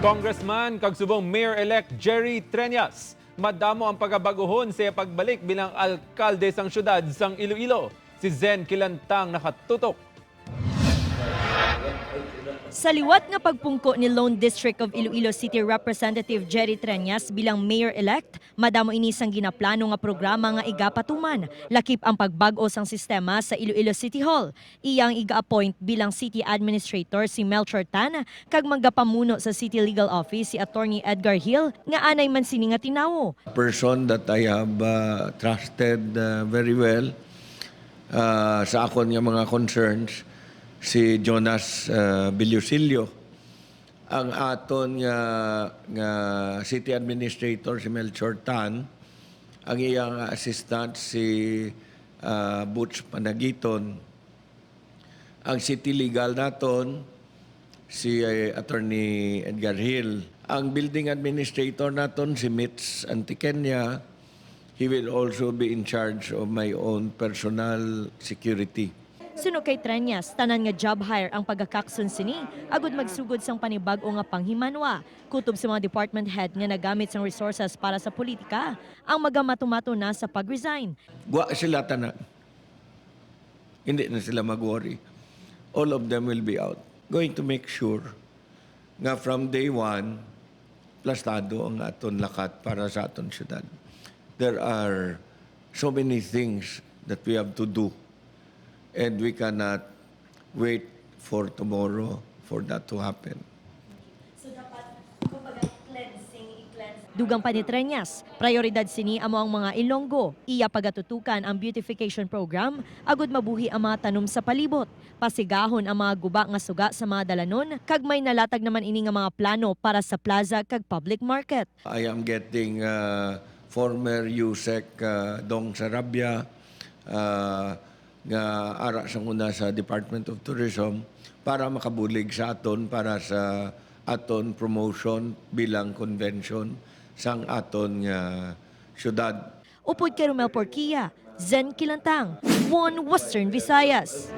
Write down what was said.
Congressman kag subong Mayor-elect Jerry Treñas, madamo ang pagabaguhon sa iya pagbalik bilang alkalde sang syudad sang Iloilo. Si Zen Kilantang nakatutok. Sa liwat nga pagpungko ni Lone District of Iloilo City Representative Jerry Treñas bilang mayor-elect, madamo ini sang ginaplano nga programa nga igapatuman. Lakip ang pagbag-o sang sistema sa Iloilo City Hall. Iyang iga-appoint bilang city administrator si Melchor Tan kag magapamuno sa City Legal Office si Attorney Edgar Hill nga anay man sini nga tinawo. Person that I have trusted very well sa akon nga mga concerns, si Jonas Villosillo. Ang aton nga city administrator si Melchor Tan, ang iyang assistant si Butch Panagiton, ang city legal naton si Attorney Edgar Hill. Ang building administrator naton si Mitch Antiqueña, he will also be in charge of my own personal security. Suno kay Treñas, tanan nga job hire ang pagkakakson sini agud magsugod sang panibag-o nga panghimanwa. Kutob sa mga department head nga nagamit sang resources para sa politika, ang magamatumato na sa pag-resign. Gwa sila tanan. Hindi na sila mag-worry. All of them will be out. Going to make sure nga from day one, plastado ang aton lakat para sa aton syudad. There are so many things that we have to do and we cannot wait for tomorrow for that to happen. So dapat kumbaga cleansing, i-cleanse. Dugang pa ni Treñas, prioridad sini amo ang mga Ilonggo. Iya pagatutukan ang beautification program agud mabuhi ang mga tanom sa palibot. Pasigahon ang mga guba nga suga sa mga dalanon kag may nalatag naman ini nga mga plano para sa plaza kag public market. I am getting former USEC Dong Sarabia nga ara sa una sa Department of Tourism para makabulig sa aton para sa aton promotion bilang convention sang aton nga syudad. Upod kay Romel Porquia, Zen Kilantang, One Western Visayas.